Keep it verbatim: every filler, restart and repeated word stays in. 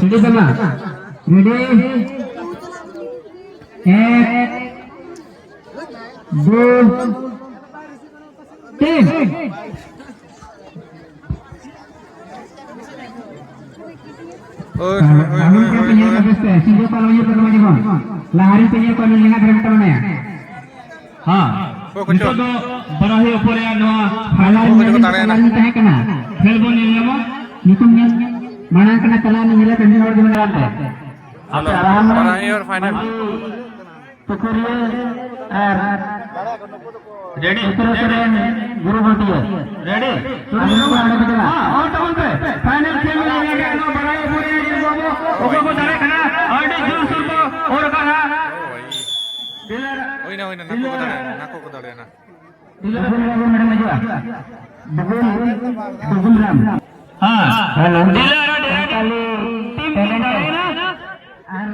Ready ᱛᱟᱢᱟ᱾ Ready? ᱮᱠ, ᱫᱩ, ᱛᱤᱱ᱾ ᱳᱭ, ᱳᱭ, ᱳᱭ, ᱵᱟᱹᱦᱩ ᱳᱭ, ᱠᱚᱲᱟ ᱯᱮ ᱳᱭ, ᱧᱮᱞ ᱳᱭ᱾ ᱠᱚᱣᱟ ᱵᱮᱥ ᱛᱮ, ᱥᱤᱸᱜᱟᱹ ᱯᱟᱞ ᱩᱭᱦᱟᱹᱨ ᱠᱟᱛᱮ ᱢᱟ ᱡᱮᱢᱚᱱ᱾ ᱞᱟᱦᱟ ᱨᱮ ᱯᱮ ᱧᱮᱞ ᱠᱚᱣᱟ, ᱞᱮᱸᱜᱟ ᱫᱷᱟᱨᱮ ᱢᱮᱴᱟᱣ ᱢᱮᱭᱟ᱾ ᱦᱮᱸ᱾ ᱚᱠᱚᱭ ᱠᱚᱪᱚ? ᱱᱤᱛᱚᱜ ᱫᱚ ᱵᱟᱨᱟᱦᱤ ᱚᱯᱚᱨ ᱨᱮᱭᱟᱜ ᱱᱚᱣᱟ ᱚᱠᱚᱭ ᱠᱚᱪᱚ ᱠᱚ ᱫᱟᱲᱮᱭᱮᱱᱟ? ᱛᱟᱦᱮᱸ ᱠᱟᱱᱟ᱾ ᱠᱷᱮᱞ ᱵᱚᱱ ᱧᱮᱞ ᱧᱟᱢᱟ᱾ ᱧᱩᱛᱩᱢ ᱧᱮᱞ ᱢᱟᱲᱟᱝ ᱠᱟᱱᱟ, ᱛᱟᱞᱟ ᱨᱮ ᱧᱮᱞ ᱠᱟᱱ ᱢᱤᱫ ᱦᱚᱲ ᱜᱮ ᱢᱮᱱᱟᱜ ᱛᱮ᱾ ᱟᱯᱮ ᱟᱨᱟᱢ ᱨᱮ ᱵᱟᱨᱟᱦᱤ ᱚᱨ ᱯᱷᱟᱭᱱᱟᱞ᱾ ᱯᱩᱠᱷᱩᱨᱤᱭᱟᱹ ᱟᱨ ᱨᱮᱰᱤ᱾ ᱩᱛᱛᱚᱨ ᱥᱮᱫ ᱨᱮᱱ ᱜᱩᱨᱩ ᱜᱷᱟᱹᱴᱤᱭᱟᱹ᱾ ᱨᱮᱰᱤ᱾ ᱟᱨ ᱱᱩᱠᱩ ᱦᱟᱸᱰᱮ ᱠᱚ ᱪᱟᱞᱟᱜᱼᱟ᱾ ᱦᱚᱸ, ᱚᱞ ᱛᱟᱵᱚᱱ ᱯᱮ᱾ ᱯᱷᱟᱭᱱᱟᱞ ᱠᱷᱮᱞ ᱨᱮ ᱱᱚᱣᱟ ᱵᱟᱲᱟᱭ ᱯᱩᱨᱤᱭᱟᱹ ᱡᱤᱞ ᱵᱟᱹᱵᱩ ᱚᱠᱚᱭ ᱠᱚ ᱫᱟᱲᱮ ᱠᱟᱱᱟ, ᱟᱹᱰᱤ ᱡᱳᱨ ᱥᱳᱨ ᱠᱚ ᱚᱨ ᱠᱟᱱᱟ᱾ ᱰᱤᱞᱟᱨ, ᱦᱩᱭᱱᱟ, ᱦᱩᱭᱱᱟ, ᱱᱟᱠᱚ ᱠᱚ ᱫᱟᱲᱮᱭᱟᱜᱼᱟ, ᱱᱟᱠᱚ ᱠᱚ ᱫᱟᱲᱮᱭᱟᱜᱼᱟ᱾ ᱰᱤᱞᱟᱨ᱾ ᱵᱟᱵᱩ ᱢᱮᱰᱟᱢ ᱦᱤᱡᱩᱜᱼᱟ᱾ ᱵᱟᱵᱩ, ᱵᱟᱵᱩ ᱨᱟᱢ᱾ ᱦᱮᱸ᱾ ᱦᱮᱞᱳ᱾ Dealer, dealer.